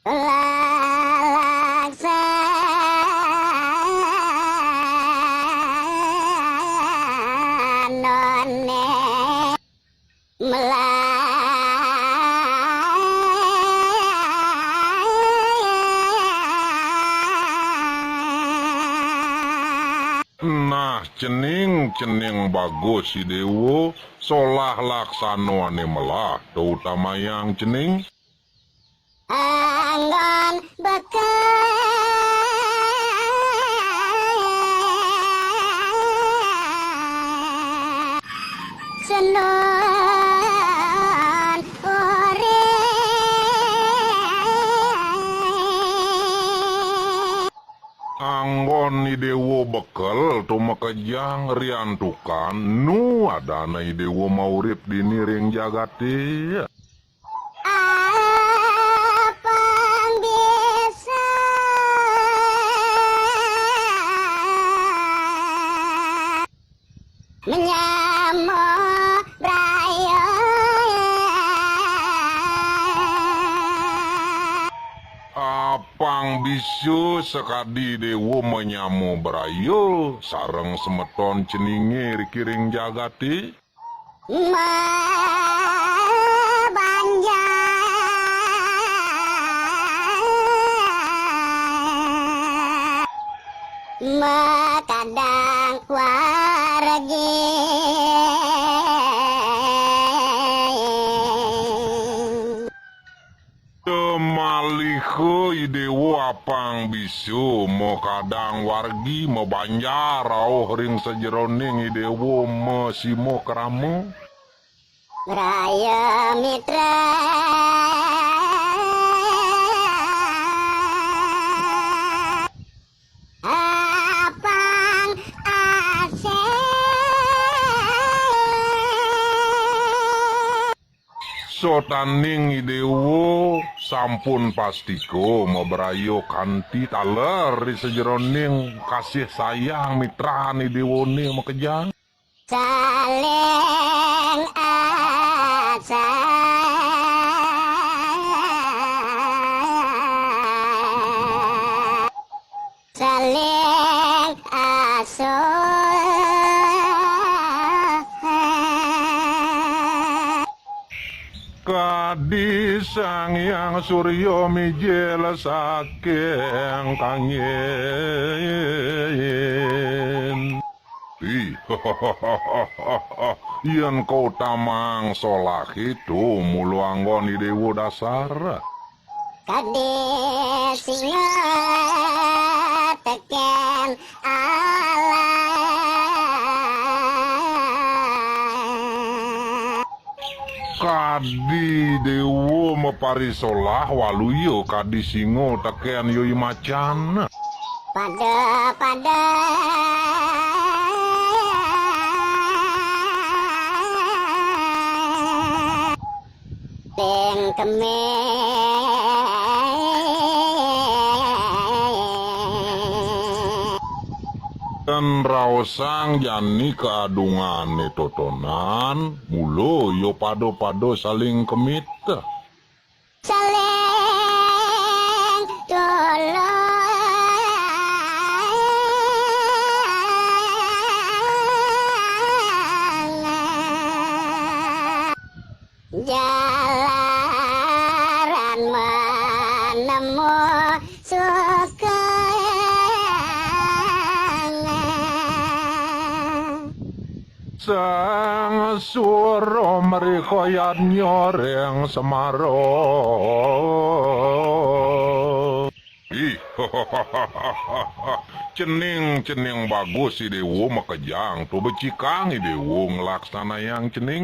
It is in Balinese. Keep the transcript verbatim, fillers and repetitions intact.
Lalaksanané melah. Nah, cening, cening bagus, I Déwa, solah laksanané melah, to utamayang cening. Anggon bekel senun urip. Anggon I Déwa bekel to makejang riantukan nu adané I Déwa maurip dini ring jagaté. Apang bisa menyama braya. Apang bisa sakadi Déwa menyama braya sareng semeton ceningé ring jagaté. Mabanjar makadang wargi. Maliha I Déwa apang bisa makadang wargi mabanjar rauh ring sajeroning I Déwa masima krama. Raya mitra apang asih. Sotaning I Déwa sampun pastika mabraya kanti taler ri sajeroning kasih sayang mitran I Déwané makejang. Saling asa. Saling asuh. Kadi Sang Hyang Surya mijil saking kangin. Ih, yén kautamaang solah kéto mula anggon I Déwa dasar. Kadi singa tekén alas. Kadi Déwa maparisolah waluya kadi singa tekén yoi macan. Pada, pada. Ring kemit. Ten raosang jani kaadungané totonan, mula ya pada-pada saling kemit. Saling tulung. Jalaran manemu sukeng. Sang Sura mrikayatnya ring Semara. Ih, cening, cening bagus I Déwa makejang, to becikang I Déwa nglaksanayang cening.